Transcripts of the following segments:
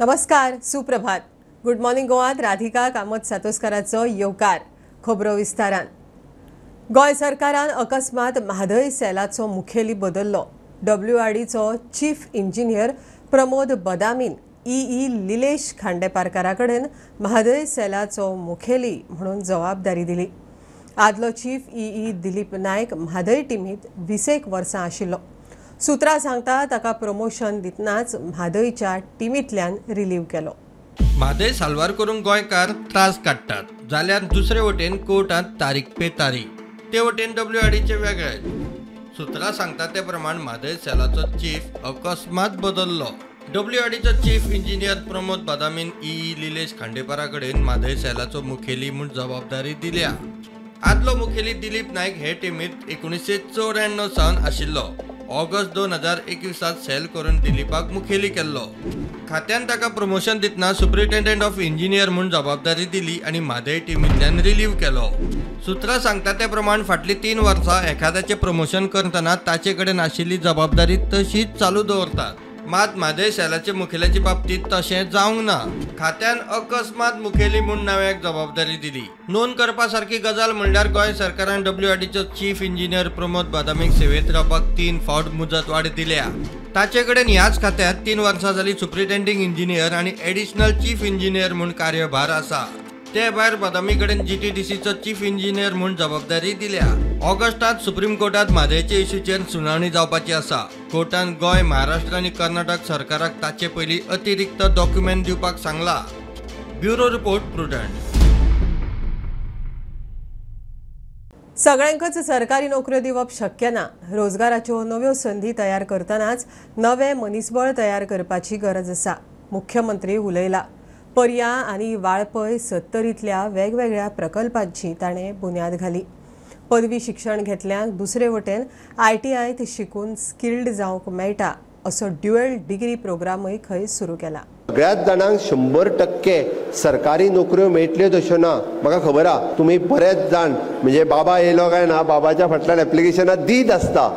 नमस्कार, सुप्रभात। Good morning गोवात Radhika Kamat सातोस्काराचो येवकार। खबरो विस्तारान। गोंय सरकारान अकस्मात म्हादय सेलाचो मुखेली बदल्लो। डब्ल्यूआरडीचो चीफ इंजिनियर प्रमोद बदामीन ई लिलेश खांडेपारकारा कडेन म्हादय सेलाचो मुखेली म्हणून जबाबदारी दिली। आदलो चीफ ई दिलीप नायक म्हादय टिमीत 20 वर्सां आशिल्लो। सूत्रां सांगता ताका प्रमोशन दितनाच म्हादयच्या टिमींतल्यान रिलीव केलो। म्हादय साल्वार करूंक गोंयकार त्रास काडटात जाल्यार दुसरे वटेन कोर्टांत तारीख पे तारीख, ते वटेन डब्ल्यूआरडीचे वेगळे। सूत्रां सांगता ते प्रमाण म्हादय सेलाचो चीफ अकस्मात बदल्लो। डब्ल्यूआरडीचो चीफ इंजिनियर प्रमोद बदामीन ई लिलेश खांडेपारा कडेन म्हादय सेलाचो मुखेली म्हूण जबाबदारी दिल्या। आदलो मुखेली दिलीप नायक हे टिमींत 1994 सावन आशिल्लो। ऑगस्ट 2021 सेल करून दिलीपाक मुखेली केल्लो। खात्यान ताका प्रमोशन दितना सुप्रिटेंडंट ऑफ इंजिनियर म्हूण जबाबदारी दिली आनी म्हादय टिमींतल्यान रिलीव केलो। सूत्रां सांगता ते प्रमाण फाटलीं 3 वर्सां एखाद्याचें प्रमोशन करतना ताचे कडेन आशिल्ली जबाबदारी तशीच चालू दवरतात। मात म्हादय सेलाच्या मुखेल्याचे बाबतींत तशें जावंक ना। खात्यान अकस्मात मुखेली म्हूण नव्याक जबाबदारी दिली। नोंद करपा सारकी गजाल म्हणल्यार गोंय सरकारान डब्ल्यूआरडीचो चीफ इंजिनियर प्रमोद बदामीक सेवेंत रावपाक 3 फावट मुजतवाड दिल्या। ताचे कडेन ह्याच खात्यांत 3 वर्सां जाली सुप्रिटेंडिंग इंजिनियर आनी एडिशनल चीफ इंजिनियर म्हूण कार्यभार आसा। ते भायर बदामी कडेन जीटीडीसीचो चीफ इंजिनियर म्हूण जबाबदारी दिल्या। ऑगस्टांत सुप्रीम कोर्टांत म्हादयचे इश्यूचेर सुनावणी जावपाची आसा। कोर्टान गोंय, महाराष्ट्र आनी कर्नाटक सरकाराक ताचे पयलीं अतिरिक्त डॉक्युमेंट दिवपाक सांगला। Bureau report, Prudent. सगळ्यांकच सरकारी नोकऱ्यो दिवप शक्य ना। रोजगाराच्यो नव्यो संदी तयार करतनाच नवे मनीसबळ तयार करपाची गरज आसा, मुख्यमंत्री उलयला। पर्या आनी वाळपय 70तल्या वेगवेगळ्या प्रकल्पांची ताणें बुन्याद घाली। पदवी शिक्षण घेतल्यांक दुसरे वटेन आयटीआयत शिकून स्किल्ड जावंक मेळटा असो ड्युएल डिग्री प्रोग्रामूय खंय सुरू केला। सगळ्याच जाणांक 100% सरकारी नोकऱ्यो मेळटल्यो तश्यो ना, म्हाका खबर आहा। तुमी बरेच जाण म्हणजे बाबा येयलो काय ना बाबाच्या फाटल्यान एप्लिकेशनां दीत आसता।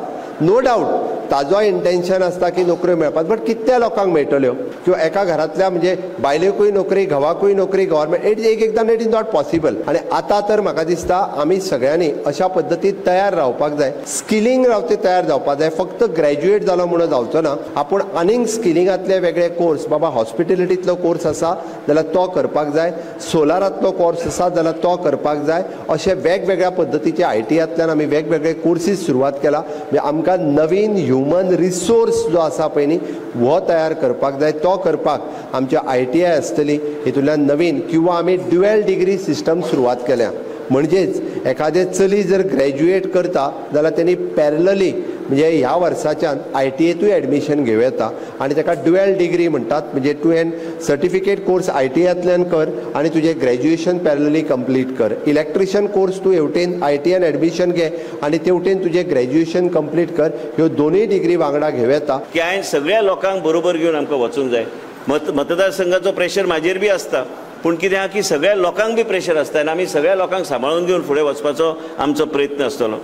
नो डावट ताजो इंटेन्शन आसता की नोकऱ्यो मेळपाक, बट कितल्या लोकांक मेळटल्यो किंवा एका घरांतल्या म्हणजे बायलेकूय नोकरी, घोवाकूय नोकरी, गव्हर्मेंट it एक एकदां it is not possible. आनी आतां तर म्हाका दिसता आमी सगळ्यांनी अशा पद्दतीन तयार रावपाक जाय, स्किलिंग रावते तयार जावपाक जाय। फक्त ग्रॅज्युएट जालो म्हणून जावचो ना, आपूण आनीक स्किलिंगांतले वेगळे कोर्स, बाबा हॉस्पिटेलिटींतलो कोर्स आसा जाल्यार तो करपाक जाय, सोलारांतलो कोर्स आसा जाल्यार तो करपाक जाय। अशे वेगवेगळ्या पद्दतीचे आयटीआंतल्यान आमी वेगवेगळे कोर्सीस सुरवात केला। म्हणजे आमकां नवीन ह्युमन रिसोर्स जो आसा पळय न्ही हो तयार करपाक जाय। तो करपाक आमच्या आयटीआय आसतली, हितूंतल्यान नवीन किंवा आमी ड्युएल डिग्री सिस्टम सुरवात केल्या। म्हणजेच एखादें चली जर ग्रॅज्युएट करता जाल्यार तेणी पॅरलली म्हणजे ह्या वर्साच्यान आयटीएतूय एडमिशन घेवं येता आनी ताका ड्युएल डिग्री म्हणटात। म्हणजे तुवें सर्टिफिकेट कोर्स आयटीआंतल्यान कर आनी तुजें ग्रॅज्युएशन पॅरलली कंप्लीट कर। इलेक्ट्रिशियन कोर्स तूं हेवटेन आयटीआन एडमिशन घे आनी तेवटेन तुजें ग्रॅज्युएशन कंप्लीट कर, ह्यो दोनूय डिग्री वांगडा घेवं येता। की हांवें सगळ्या लोकांक बरोबर घेवन आमकां वचूंक जाय। मतदारसंघाचो प्रेशर म्हाजेर बी आसता, पूण कितें आहा की सगळ्या लोकांक बी प्रेशर आसता आनी आमी सगळ्या लोकांक सांबाळून घेवन फुडें वचपाचो आमचो प्रयत्न आसतलो।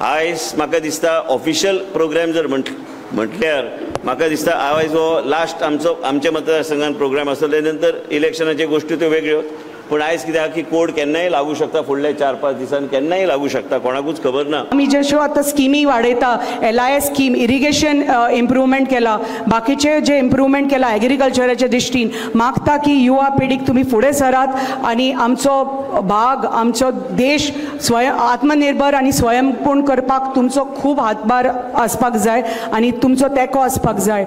आयज म्हाका दिसता ऑफिशियल प्रोग्राम जर म्हटल्यार म्हाका दिसता आयज हो लास्ट आमचो आमच्या मतदारसंघान प्रोग्राम आसतलो। ते नंतर इलेक्शनाच्यो गोश्टी त्यो वेगळ्यो, पूण आयज कितें आहा की कोड केन्नाय लागू शकता, फुडल्या 4-5 दिसान केन्नाय लागू शकता, कोणाकूच खबर ना। आमी जश्यो आतां स्किमी वाडयता, LIS scheme, irrigation improvement केला, बाकीचे जे इम्प्रूवमेंट केला एग्रीकल्चराच्या दृश्टीन, मागता की युवा पिढीक तुमी फुडें सरात आनी आमचो भाग, आमचो देश स्वयं आत्मनिर्भर आनी स्वयंपूर्ण करपाक तुमचो खूब हातभार आसपाक जाय आनी तुमचो तेंको आसपाक जाय।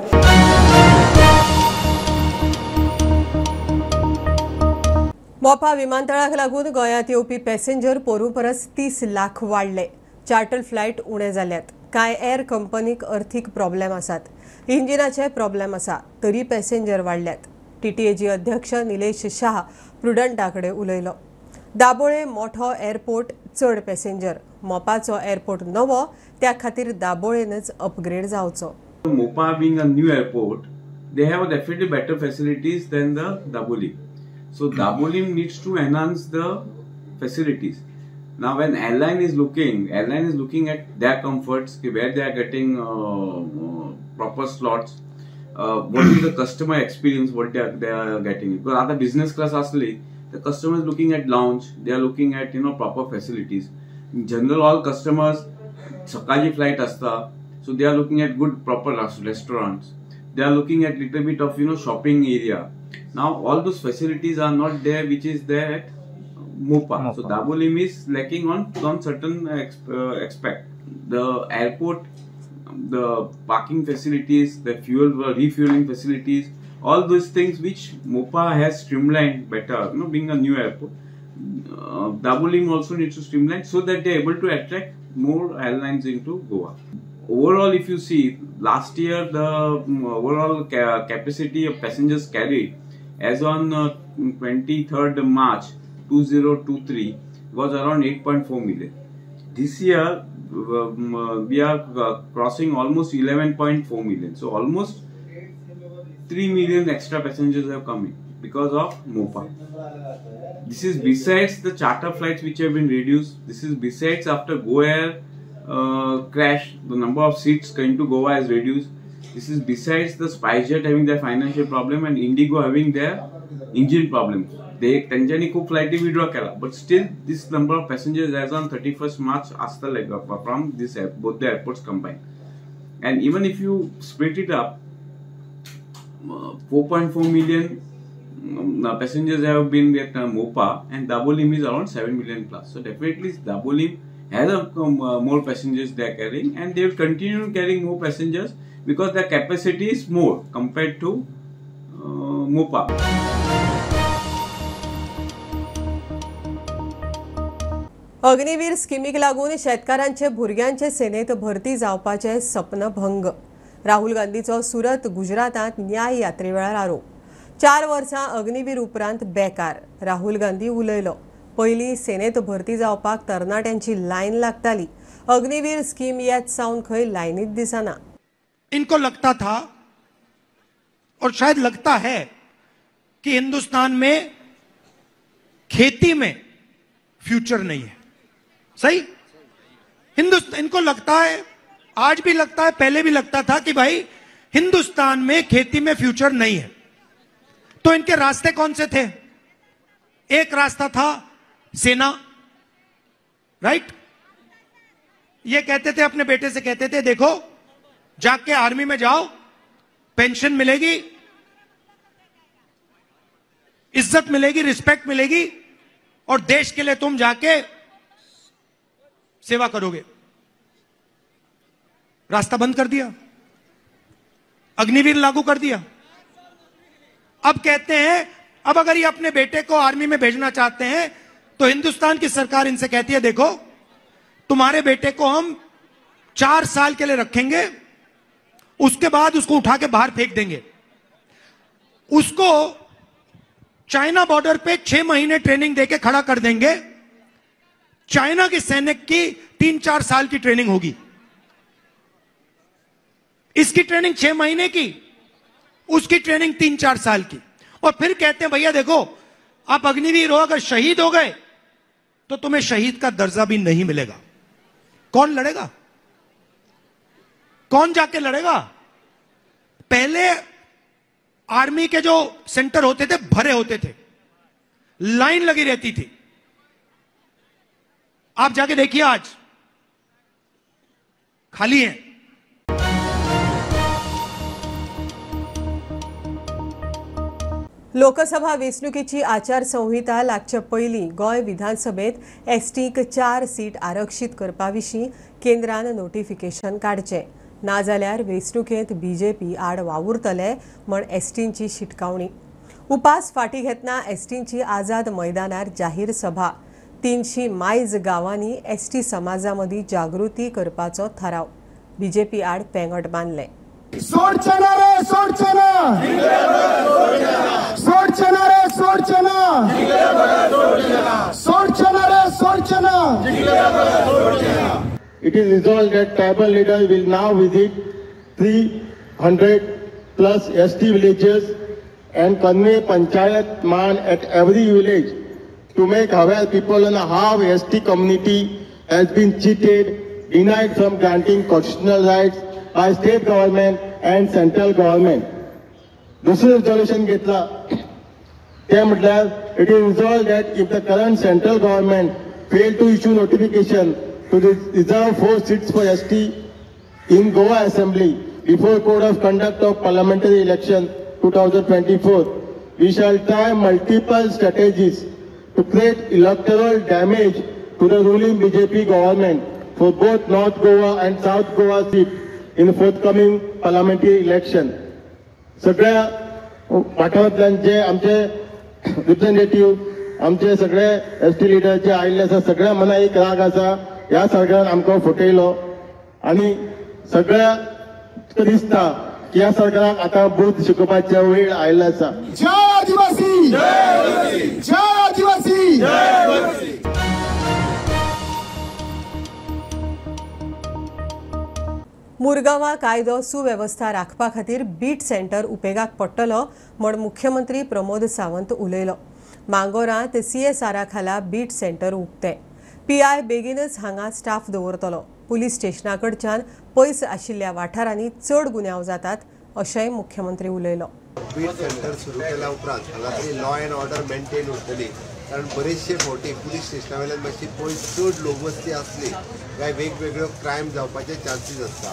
मोपा विमानतळाक लागून गोंयांत येवपी पॅसेंजर पोरूं परस 30 लाख वाडले। चार्टर फ्लायट उणे जाल्यात। कांय एअर कंपनीक अर्थीक प्रॉब्लेम आसात, इंजिनाचे प्रॉब्लेम आसा, तरी पॅसेंजर वाडल्यात। टीटीएजी अध्यक्ष निलेश शाह प्रुडंटा कडेन उलयलो। दाबोळे मोठो एअरपोर्ट, चड पॅसेंजर, मोपाचो एअरपोर्ट नवो, त्या खातीर दाबोळेनच अपग्रेड जावचो। Mopa being a new airport, they have definitely better facilities than the Dabolim. So Dabolim needs to enhance the facilities. Now when airline is looking at their comforts, where they are getting proper slots, What is the customer experience what they are getting? Because आता business class asli, the customer is looking at lounge, they are looking at proper facilities. In general, all customers सकाळची flight asta, so they are looking at good proper restaurants. They are looking at little bit of shopping area. Now all those facilities are not there, which is there at Mopa. So Dabolim is lacking on certain aspect. The airport, the parking facilities, the fuel refueling facilities, all those things which Mopa has streamlined better. Being a new airport, Dabolim also needs to streamline so that they are able to attract more airlines into Goa. Overall, if you see, last year the overall capacity of passengers carried as on 23rd March 2023 was around 8.4 million. This year we are crossing almost 11.4 million. So almost 3 million extra passengers have come in because of Mopa. This is besides the charter flights which have been reduced. This is besides after GoAir crash, the number of seats going to Goa is reduced. This is besides the SpiceJet having their financial problem and Indigo having their engine problems. They तेंच्यांनी खूब फ्लायटी withdraw केला, but still this number of passengers as on 31st March आसतले from this both the airports combined. And even if you split it up, 4.4 million passengers have been at Mopa and Dabolim is around 7 million plus. So definitely Dabolim has more passengers they are carrying, and they will continue carrying more passengers because their capacity is more compared to Mopa. Agniveer स्किमीक लागून शेतकारांचे भुरग्यांचे सेनेत भरती जावपाचे सपन भंग. राहुल गांधीचो सुरत गुजरातांत न्याय यात्रे वेळार आरोप. 4 वर्सां अग्निवीर उपरांत बेकार. राहुल गांधी उलयलो. पयलीं सेनेत भरती जावपाक तरणाट्यांची लायन लागताली. अग्निवीर स्कीम येत सावन खंय लायनीत दिसना. इनको लगता था और शायद लगता है कि हिंदुस्तान में खेती में फ्यूचर नहीं है. सही? हिंदुस्तान, इनको लगता है, आज भी लगता है, पहले भी लगता था कि भाई हिंदुस्तान में खेती में फ्यूचर नहीं है. तो इनके रास्ते कौन से थे? एक रास्ता था सेना, राइट? ये कहते थे, अपने बेटे से कहते थे, देखो जाके आर्मी में जाओ, पेंशन मिलेगी, इज्जत मिलेगी, रिस्पेक्ट मिलेगी और देश के लिए तुम जाके सेवा करोगे. रास्ता बंद कर दिया, अग्निवीर लागू कर दिया. अब कहते हैं, अब अगर ये अपने बेटे को आर्मी में भेजना चाहते हैं तो हिंदुस्तान की सरकार इनसे कहती है, देखो तुम्हारे बेटे को हम 4 साल के लिए रखेंगे, उसके बाद उसको उठा के बाहर फेंक देंगे. उसको चाइना बॉर्डर पे 6 महीने ट्रेनिंग देके खड़ा कर देंगे. चाइना के सैनिक की 3-4 साल की ट्रेनिंग होगी, इसकी ट्रेनिंग 6 महीने की, उसकी ट्रेनिंग 3-4 साल की. और फिर कहते हैं, भैया देखो आप अग्निवीर हो, अगर शहीद हो गए तो तुम्हें शहीद का दर्जा भी नहीं मिलेगा. कौन लड़ेगा? कौन जाके लड़ेगा? पहले आर्मी के जो सेंटर होते थे भरे होते थे, लाइन लगी रहती थी. आप जाके देखिए आज खाली है. लोकसभा वेंचणुकेची आचारसंहिता लागचे पयलीं गोंय विधानसभेत एसटीक 4 सीट आरक्षीत करपा विशीं केंद्रान नोटिफिकेशन काडचें, नाजाल्यार वेंचणुकेंत बीजेपी आड वावुरतले म्हण एसटींची शिटकावणी. उपास फाटी घेतना एसटींची आझाद मैदानार जाहीर सभा. 300 मायज गांवांनी एसटी समाजा मदीं जागृती करपाचो थाराव. बीजेपी आड पेंगट बांदलें. सोडचे ना रे, सोडचे ना, सोडचे ना रे, सोडचे ना, सोडचे ना रे, सोडचे ना. It is resolved that tribal leaders will now visit 300 plus ST villages and convey panchayat man at every village to make aware people on how ST community has been cheated, denied from granting constitutional rights by state government and central government. दुसरें resolution घेतला तें म्हटल्यार it is resolved that if the current central government fail to issue notification to reserve 4 seats for ST in Goa Assembly before Code of Conduct of Parliamentary Election 2024, we shall try multiple strategies to create electoral damage to the ruling BJP government for both North Goa and South Goa seat in forthcoming parliamentary election. सगळ्या वाठारांतल्यान जे आमचे representative, आमचे सगळे S T leader जे आयिल्ले आसा, सगळ्या मनाक एक राग आसा, ह्या सरकारान आमकां फटयलो आनी सगळ्या दिसता की ह्या सरकाराक आतां बूथ शिकोवपाचो वेळ आयिल्लो आसा. जय आदिवासी, जय आदिवासी, जय आदिवासी. मुरगांवां कायदो सुवेवस्था राखपा खातीर बीट सेंटर उपेगाक पडटलो म्हूण मुख्यमंत्री प्रमोद सावंत उलयलो. मांगोरांत सीएसआरा खाला बीट सेंटर उक्तें. पीआय बेगीनच हांगा स्टाफ दवरतलो. पुलीस स्टेशना कडच्यान पयस आशिल्ल्या वाठारांनी चड गुन्यांव जातात अशेंय मुख्यमंत्री उलयलो. बीट सेंटर सुरू केल्या उपरांत हांगासरी लॉ एंड ऑर्डर मेंटेन उरतली, कारण बरेचशे फावटी पुलीस स्टेशना वयल्यान मातशी पयस चड लोकवस्ती आसली काय वेगवेगळ्यो क्रायम जावपाचे चान्सीस आसता.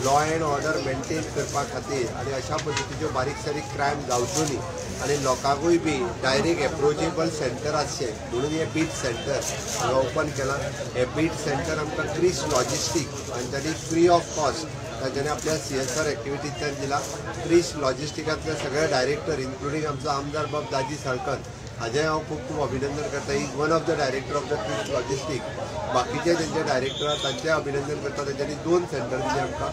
लॉ एंड ऑर्डर मेंटेन करपा खातीर आनी अशा पद्दतीच्यो बारीक सारीक क्रायम जावच्यो न्ही आनी लोकांकूय बी डायरेक्ट एप्रोचेबल सेंटर आसचें म्हणून हें बीट सेंटर हांगा ओपन केलां. हें बीट सेंटर आमकां क्रिश लॉजिस्टीक हांच्यांनी फ्री ऑफ कॉस्ट तांच्यांनी आपल्या सीएसआर एक्टिविटींतल्यान दिला. क्रिश लॉजिस्टिकांतले सगळे डायरेक्टर इन्क्लुडींग आमचो आमदार बाब दाजी साळकर हाजें हांव खूब खूब अभिनंदन करता. Is one of the director of the Krish logistic. बाकीचे तेंचे डायरेक्टर तांचें अभिनंदन करता. तेंच्यांनी 2 सेंटर दिले आमकां,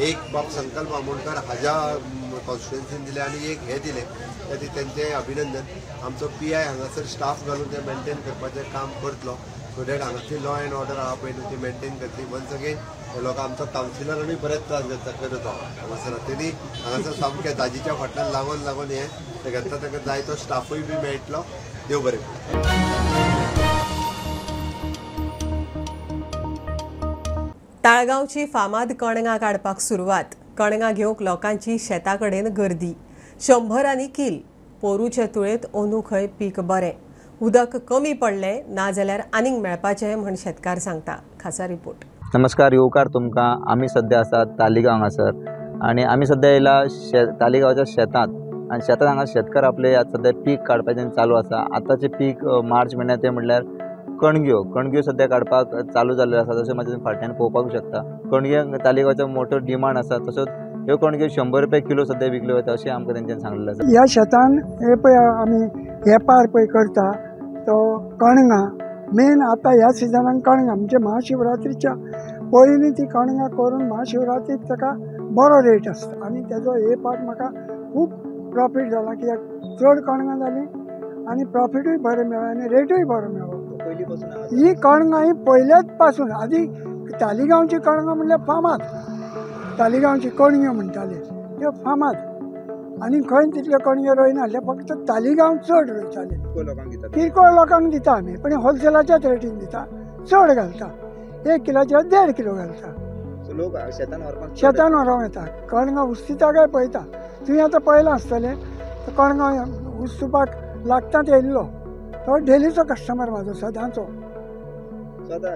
एक बाब संकल्प आमोणकर हाज्या कॉन्स्टिट्युएन्सीन दिले आनी एक हें दिलें, खातीर तेंचें अभिनंदन. आमचो पीआय हांगासर स्टाफ घालून तें मेंटेन करपाचें काम करतलो, सो that हांगासर लॉ एंड ऑर्डर आहा पळय न्हू ती मेंटेन करतली. वन्स अगेन लोकां आमचो कावन्सिलरानूय बरेच त्रास घेता करत आहा हांगासर, तेणी हांगासर सामकें दाजीच्या फाटल्यान लागून लागून हें घेतला, ताका जाय तो स्टाफूय बी मेळटलो. देव बरें करूं. ताळगांवची फामाद कणगां काडपाक सुरवात. कणगां घेवंक लोकांची शेता कडेन गर्दी. 100 कील. पोरूचे तुळेंत अंदू खंय पीक बरें. उदक कमी पडलें नाजाल्यार आनीक मेळपाचें म्हूण शेतकार सांगता. खासा रिपोर्ट. नमस्कार, येवकार तुमकां. आमी सद्या आसात तालिगांव हांगासर आनी आमी सद्या येयला तालिगांवच्या शेतांत आनी शेतांत हांगा शेतकार आपले आतां सद्या पीक काडपाचें चालू आसा. आतांचें पीक मार्च म्हयन्यांत तें म्हणल्यार कणग्यो. कणग्यो सद्या काडपाक चालू जाल्ल्यो आसा, तशें मातशें फाटल्यान पळोवपाक शकता. कणग्यांक तालिगांवचो मोठो डिमांड आसा, तसोच ह्यो कणग्यो 100 रुपया किलो सद्या विकल्यो वता अशें आमकां तेंच्यांनी सांगलेलें आसा. ह्या शेतान हे पळय आमी वेपार पळय करता तो कणगां मेन आतां ह्या सिजनान कणगां म्हणजे महाशिवरात्रीच्या पयलीं ती कणगां करून महाशिवरात्रीक ताका बरो रेट आसता आनी तेजो हे पाट म्हाका खूब प्रॉफीट जाला, कित्याक चड कणगां जालीं आनी प्रॉफिटूय बरें मेळ्ळो आनी रेटूय बरो मेळ्ळो. ही कणगां ही पयल्याच पासून आदी तालिगांवची कणगां म्हणल्यार फामाद, तालिगांवची कणग्यो म्हणटाले त्यो फामाद आनी खंय तितल्यो कणग्यो रोयनासले, फक्त तालिगांव चड रोयताले. किरकोळ लोकांक दिता आमी, पण होलसेलाच्याच रेटीन दिता, चड घालता, 1 किलाचे 1.5 किलो घालता. शेतान व्हरोंक येता. कणगां उस्तिता काय पळयता, तुवें आतां पळयलां आसतलें, कणगां उस्तुपाक लागतात येयल्लो तो डेलीचो कस्टमर म्हाजो सदांचो.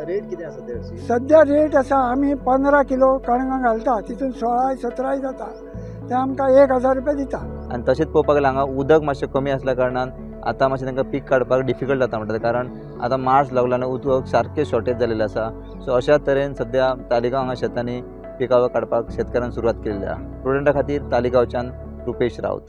रेट कितें आसा सद्या? रेट आसा आमी 15 किलो कणगां घालता, तितून 16 17 जाता, ते आमकां 1000 रुपया दिता. आनी तशेंच पळोवपाक गेल्यार हांगा उदक मातशें कमी आसल्या कारणान आतां मातशें तांकां पीक काडपाक डिफिकल्ट जाता म्हणटात, कारण आतां मार्च लागला आनी उदक सारकें शॉर्टेज जालेलें आसा. सो अशा तरेन सद्या तालिगांव हांगा शेतांनी पिकावळ काडपाक शेतकारान सुरवात केल्ली आसा. प्रुडंटा खातीर तालिगांवच्यान रुपेश राऊत.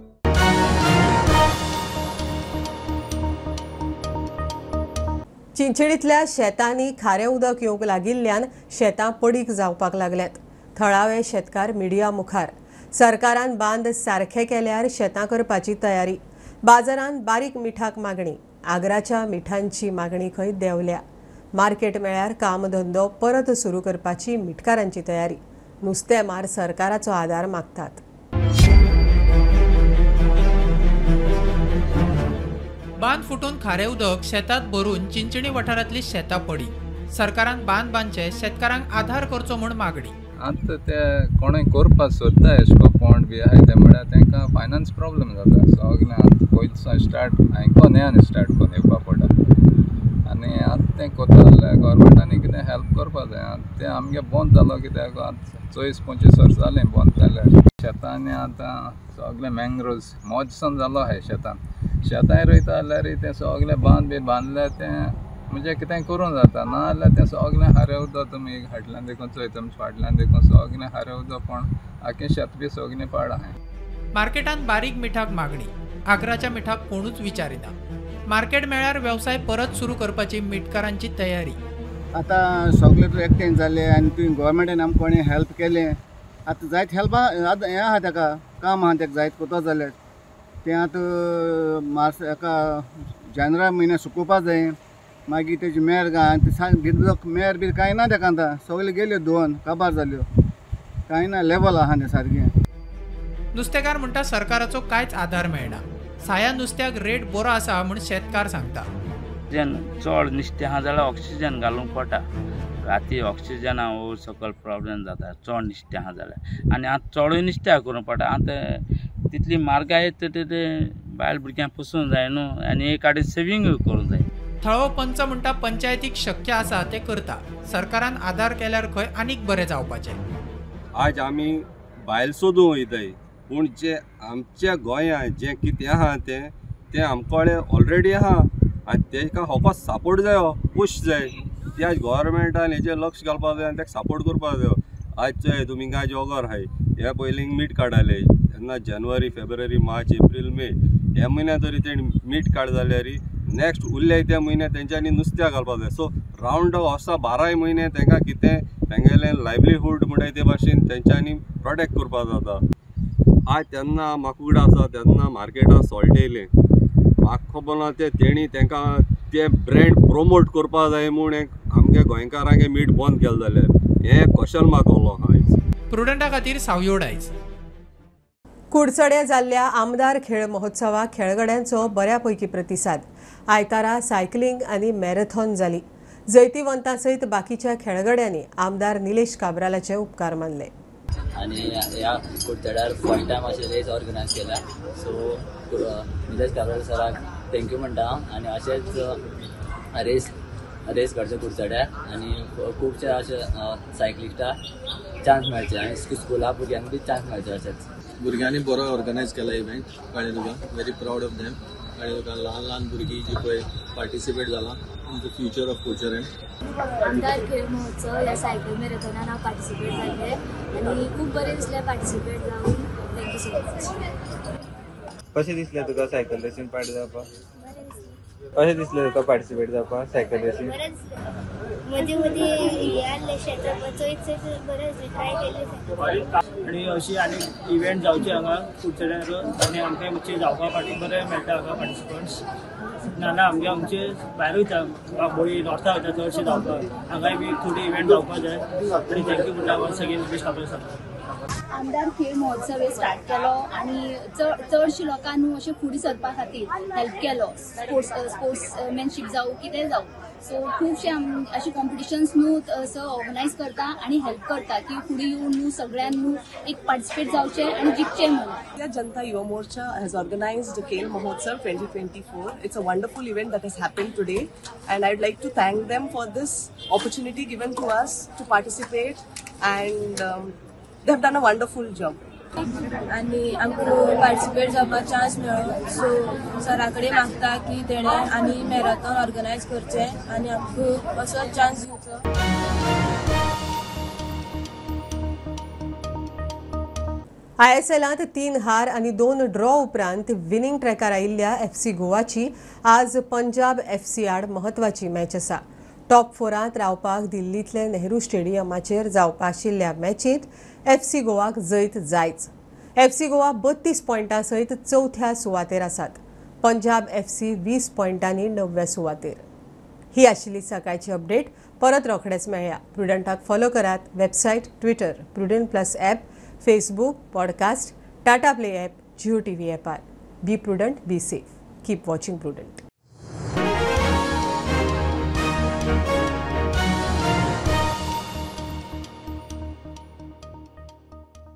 चिंचणींतल्या शेतांनी खारें उदक येवंक लागिल्ल्यान शेतां पडीक जावपाक लागल्यात. थळावे शेतकार मिडिया मुखार. सरकारान बांद सारखे केल्यार शेतां करपाची तयारी. बाजारांत बारीक मिठाक मागणी. आग्राच्या मिठांची मागणी खंय देंवल्या. मार्केट मेळ्यार कामधंदो परत सुरू करपाची मिठकारांची तयारी. नुस्तेमार सरकाराचो आदार मागतात. बांद फुटून खारें उदक शेतात भरून चिंचणी वाठारांतली शेतां पडी. सरकारान बांद बांदचे शेतकारांक आधार करचो म्हूण मागणी. आतां ते कोणूय करपाक सोदता एशे को पोंड बी आहाय ते म्हळ्यार तांकां फायनान्स प्रॉब्लम जाता सगळें. आतां पयलीं स्टार्ट हांवें आनी स्टार्ट करून येवपा पडटा आनी आतां तें करता जाल्यार गोवोरमेंटांनी कितें हेल्प करपा जाय. आतां तें आमगे बंद जालो कित्याक आतां 24-25 वर्सां जालीं बंद जाल्यार. शेतांनी आतां सगळें मँग्रोव्स मोजसून जालो आहाय शेतान. शेतांय रोयता जाल्यार तें सगळें बांद बी बांदल्यार तें म्हणजे कितें करूं जाता, ना जाल्यार तें सगळें हारें उदक तुमी फाटल्यान देखून चोय तुमच्या फाटल्यान देखून सगळें हारें उदक पण आख्खें शेत बी सगळें पाड आहाय. मार्केटांत बारीक मिठाक मागणी, आग्राच्या मिठाक कोणूच विचारिना. मार्केट मेळ्यार वेवसाय परत सुरू करपाची मिटकारांची तयारी. आतां सगळे तूं एकठांय जाले आनी तुवें गोवोरमेंटान आमकां कोणें हेल्प केलें आतां जायत हेल्प हें आहा ताका काम आहा ताका जायत करता जाल्यार तें आतां मार्च हेका जानेवारी म्हयन्या सुकोवपा जाय. मागीर तेजी मेर भितर मेर बी कांय ना ताका आतां सगळ्यो गेल्यो धुवन काबार जाल्यो, कांय ना लेवल आहा तें सारकें. नुस्तेकार म्हणटा सरकाराचो कांयच आदार मेळना. साया नुस्त्याक रेट बरो आसा म्हूण शेतकार सांगता. चड नुस्तें आहा जाल्यार ऑक्सिजन घालूंक पडटा. राती ऑक्सिजना वयर सकयल प्रॉब्लम जाता चड नुस्तें आहा जाल्यार. आनी आतां चडूय नुस्त्याक करूंक पडटा. आतां तितली म्हारगाय ते बायल भुरग्यांक पोसूंक जाय न्हू आनी एक आडी सेविंगूय करूंक जाय. थळावो पंच म्हणटा पंचायतीक शक्य आसा ते करता, सरकारान आदार केल्यार खंय आनीक बरें जावपाचें. आज आमी भायल सोदूंक वयताय पूण जे आमच्या गोंयांत जें कितें आहा तें तें आमकडे ऑलरेडी आहा आनी तेका फकत सपोर्ट जायो, पूश जाय. ते आज गोवोरमेंटान हेजेर लक्ष घालपाक जाय आनी तेका सपोर्ट करपाक जायो. आज चोय तुमी हिंगा जॉगर आहाय, हे पयलीं मीठ काडटाले तेन्ना जानेवारी फेब्रुवारी मार्च एप्रील मे ह्या म्हयन्या तरी तेणी मीठ काड जाल्यार नेक्स्ट उरले त्या म्हयन्या तेंच्यांनी नुस्त्याक घालपाक जाय. सो रावंड वर्सा 12 म्हयने तेंकां कितें तेंगेलें लायवलीहूड म्हणटाय ते भाशेन तेंच्यांनी प्रोटेक्ट करपाक जाता. आज तेन्ना म्हाका उगडा आसा तेन्ना मार्केटान सॉल्ट येयलें, म्हाका खबर ना तें तेणी तेंकां तें ब्रँड प्रोमोट करपाक जाय म्हूण आमगे गोंयकारांगे मीठ बंद केलें जाल्यार हें क्वेश्चन मार्क उरलो आहा आयज. प्रुडंटा खातीर सावयोड आयज. कुडचड्या जाल्ल्या आमदार खेळ महोत्सवाक खेळगड्यांचो बऱ्यापैकी प्रतिसाद. आयतारा सायकलिंग आनी मॅरेथॉन जाली. जैतिवंतां सयत बाकीच्या खेळगड्यांनी आमदार निलेश काब्रालाचे उपकार मानले. आनी ह्या कुडचड्यार फर्स्ट टायम अशें रेस ऑर्गनायज केल्या, सो निलेश काब्राल सराक thank you म्हणटा हांव. आनी अशेंच रेस रेस करचे कुडचड्यार आनी खुबशे अशे सायकलिस्टाक चान्स मेळचे आनी स्कुला भुरग्यांक बी चान्स मेळचे. अशेंच भुरग्यांनी बरो ऑर्गनायज केला इव्हेंट, कळ्ळें तुका, व्हेरी प्रावड ऑफ देम. कळ्ळें तुका, ल्हान ल्हान भुरगीं जी पळय पार्टिसिपेट जाला in the future of Kudchade. आमदार खेळ महोत्सव ह्या सायकल मॅरेथॉनान हांव पार्टिसिपेट जाल्लें आनी खूब बरें दिसलें पार्टिसिपेट जावन. Thank you so much. कशें दिसलें तुका सायकल रेसीन पार्ट जावपाक? कशें दिसलें तुका पार्टिसिपेट जावपाक सायकल रेसीन? बरें दिसलें. मदीं मदीं हें आसलें शेतां चोयत चोयत बरें दिसलें, ट्राय केलें. आनी अशी आनी इव्हेंट जावचे हांगा कुडचड्यार आनी आमकां मातशें धांवपा फाटी बरें मेळटा हांगा पार्टिसिपंट्स. नाजाल्यार आमगे आमचे भायर वयता बांबोळी नॉर्था वयता चडशे धांवपाक, हांगाय बी थोडी इव्हेंट जावपाक जाय. आनी thank you म्हणटा once again Nilesh Cabral sir. आमदार खेळ महोत्सव हे स्टार्ट केलो आनी चडशे लोकांक न्हू अशें फुडें सरपा खातीर हेल्प केलो. स्पोर्ट्समॅनशीप जावं कितें जावं, सो खुबशे अशे कॉम्पिटिशन्स न्हू सर ऑर्गनायज करता आनी हेल्प करता की फुडें येवन न्हू सगळ्यान न्हू एक पार्टिसिपेट जावचें आनी जिखचें म्हणून. Janata Yuva Morcha has organised Khel Mahotsav 2024. It's a wonderful event that has happened today and I would like to thank them for this opportunity given to us to participate and they have done a wonderful job. आनी आमकां participate जावपाक chance मेळ्ळो, so सरा कडेन मागता की तेणें आनी मॅरेथॉन ऑर्गनायज करचें आनी आमकां असो चान्स दिवचो. आयएसएलांत 3 हार आनी 2 ड्रॉ उपरांत विनिंग ट्रॅकार आयिल्ल्या एफसी गोवाची आज पंजाब एफसी आड म्हत्वाची मॅच आसा. टॉप 4 रावपाक दिल्लींतले नेहरू स्टेडियमाचेर जावपा आशिल्ल्या मॅचींत एफसी गोवाक जैत जायच. एफसी गोवा 32 पॉयंटां सयत 4थ्या सुवातेर आसात. पंजाब एफसी 20 पॉयंटांनी 9व्या सुवातेर. ही आशिल्ली सकाळची अपडेट. परत रोखडेच मेळया. प्रुडंटाक फॉलो करात. Website, Twitter, Prudent plus app, Facebook, podcast, Tata Play app, Jio TV ॲपार. Be prudent, be safe. Keep watching Prudent.